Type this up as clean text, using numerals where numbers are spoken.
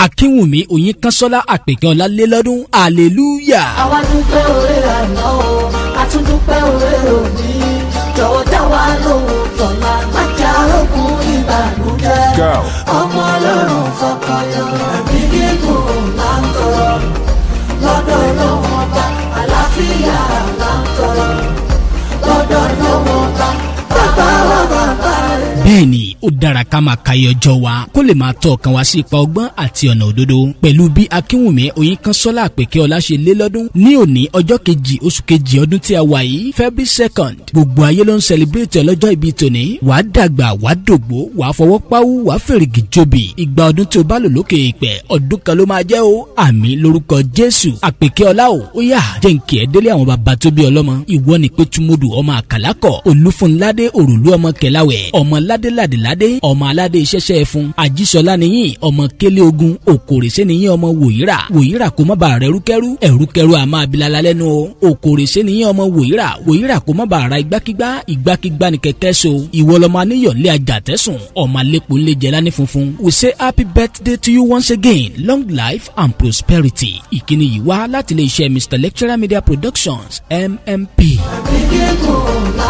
Akínwùmí Oyinkánsọ́lá Àpèkẹ́ Ọlá lé lọ́dún. Hallelujah. Àwa dúpẹ́ oore àná o, a tún dúpẹ́ oore òní. Jọ̀wọ́ dá wa lóhùn tọ̀la, má jẹ́ arógun ìbànújẹ́. Ọmọ Ọlọ́run fọkànyàn, ẹ̀mí gígùn là ń tọrọ lọ́dọ̀ Ọlọ́run Ọba, àlàáfíà là ń tọrọ lọ́dọ̀ Ọlọ́run Ọba, bàbá wa, bàbá rẹ̀. Bẹ́ẹ̀ ni, ó dára ká máa ka iye ọjọ́ wa kó lè máa tọ́ ọkàn wa sí ipa ọgbọ́n àti ọ̀nà òdodo. Pẹ̀lú bí Akínwùmí Oyinkánsọ́lá Àpèkẹ́ Ọlá ṣe lé lọ́dún ní òní, ọjọ́ 2 oṣù 2 ọdún tí a wà yìí, February 2nd, gbogbo ayé ló ń celebrate ọlọ́jọ́ ìbí tòní. Wàá dàgbà, wàá dògbó, wàá fọwọ́ páwú, wàá fèrègì jobi. Ìgbà ọdún tí o bá lò lókè èèpẹ̀, ọdún kan ló máa jẹ́ o. Àmín lórúkọ Jésù. Àpèkẹ́ Ọlá o, ó yá, jẹ́ n kí ẹ délé àwọn bàbá tó bí ọlọ́mọ. Ìwọ ni Pétúmọ́dù, ọmọ Àkàlákọ̀ Olúfúnládé, Òrùlú, ọmọ Kẹláwẹ̀, ọmọ ládéládéládé, ọmọ aládé iṣẹ́ṣẹ́ fún Àjíṣọlá nìyí, ọmọ kélé ogun òkòrèṣẹ́ nìyí, ọmọ wòyíra wòyíra kó má bàa rẹ̀ rúkẹ́rú ẹ̀rúkẹ́rú àmọ́ abilala lẹ́nu o. Òkòrèṣẹ́ nìyí, ọmọ wòyíra wòyíra kó má bàa ra igbákígbá, ìgbákígbá ní kẹ̀kẹ́ so. Ìwọ lọmọ aníyọ̀ ńlẹ̀ ajàtẹ̀sùn, ọmọ alẹ́pọ̀ ńlẹ̀ jẹ́lá ní funfun. We say happy birthday to you once again, long life and prosperity. Ìkíni yìí wá láti ilé iṣẹ́ Mr Lecturer Media Productions, MMP. Ẹ̀mí gígùn là